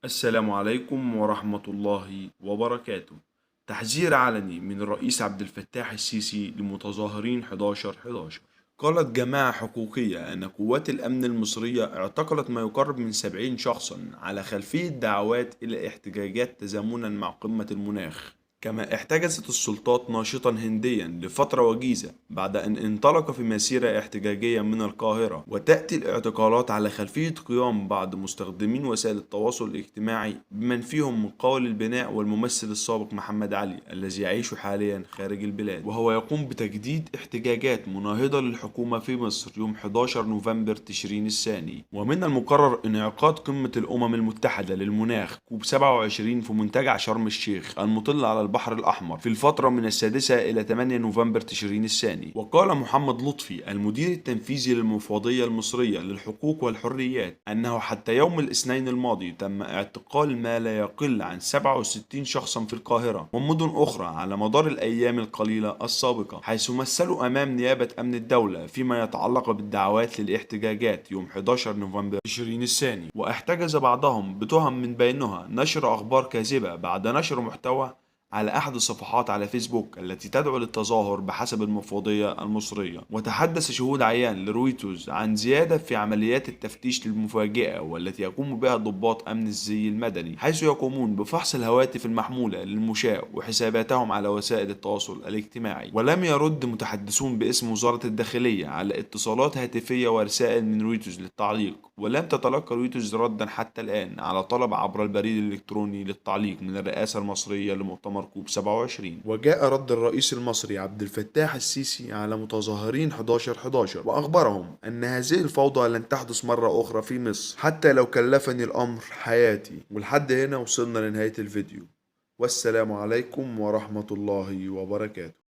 السلام عليكم ورحمة الله وبركاته. تحذير علني من الرئيس عبد الفتاح السيسي لمتظاهرين 11/11. قالت جماعة حقوقية أن قوات الأمن المصرية اعتقلت ما يقرب من 70 شخصا على خلفية دعوات إلى احتجاجات تزامنا مع قمة المناخ. كما احتجزت السلطات ناشطا هنديا لفترة وجيزة بعد أن انطلق في مسيرة احتجاجية من القاهرة، وتأتي الاعتقالات على خلفية قيام بعض مستخدمين وسائل التواصل الاجتماعي بمن فيهم مقاول البناء والممثل السابق محمد علي الذي يعيش حاليا خارج البلاد، وهو يقوم بتجديد احتجاجات مناهضة للحكومة في مصر يوم 11 نوفمبر تشرين الثاني. ومن المقرر انعقاد قمة الأمم المتحدة للمناخ كوب 27 في منتجع شرم الشيخ المطل على البحر الأحمر في الفترة من السادسة إلى 8 نوفمبر تشرين الثاني. وقال محمد لطفي المدير التنفيذي للمفوضية المصرية للحقوق والحريات أنه حتى يوم الاثنين الماضي تم اعتقال ما لا يقل عن 67 شخصا في القاهرة ومدن أخرى على مدار الأيام القليلة السابقة، حيث مثلوا أمام نيابة أمن الدولة فيما يتعلق بالدعوات للاحتجاجات يوم 11 نوفمبر تشرين الثاني. واحتجز بعضهم بتهم من بينها نشر أخبار كاذبة بعد نشر محتوى على أحد الصفحات على فيسبوك التي تدعو للتظاهر بحسب المفوضية المصرية. وتحدث شهود عيان لرويترز عن زيادة في عمليات التفتيش المفاجئة والتي يقوم بها ضباط أمن الزي المدني، حيث يقومون بفحص الهواتف المحمولة للمشاة وحساباتهم على وسائل التواصل الاجتماعي. ولم يرد متحدثون باسم وزارة الداخلية على اتصالات هاتفية ورسائل من رويترز للتعليق، ولم تتلقى رويترز ردا حتى الآن على طلب عبر البريد الإلكتروني للتعليق من الرئاسة المصرية لمؤتمر كوب 27. وجاء رد الرئيس المصري عبد الفتاح السيسي على متظاهرين 11/11 وأخبرهم أن هذه الفوضى لن تحدث مرة أخرى في مصر حتى لو كلفني الأمر حياتي. ولحد هنا وصلنا لنهاية الفيديو، والسلام عليكم ورحمة الله وبركاته.